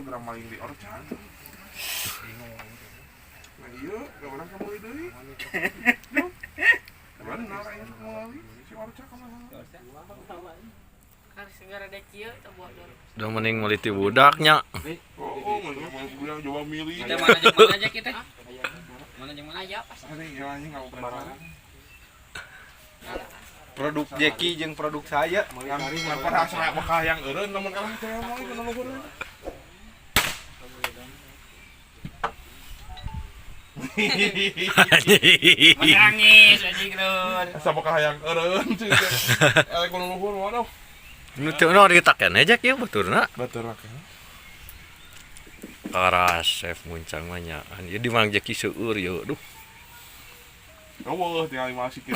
Geura maling di Orca. Nah iya, gak orang kamu deui. Benar aing meuli si Orca kumaha. Harus segera ada kieu teh buat dulu. Udah mending meuli ti budaknya. Oh, mun bilang coba milih. Kita mana jeung mana aja kita? Mana jeung mana? Aya pas. Anjing, ya anjing kamu sembarangan. Produk Jackie jeung produk saya. Ngan ngan rasa bakal yang eureun lamun kalah teh moal ieu luhur. Menangis anjing lur. Asa bakal hayang eureun cuy. Elek nu luhur waduh. Nu teu nu ditaken aja kieu baturna. Batur akeh. Karasep muncang mah nyaan. Ieu di Mang Jeki seueur ieu. Duh. Eueuh tinggal masih kieu.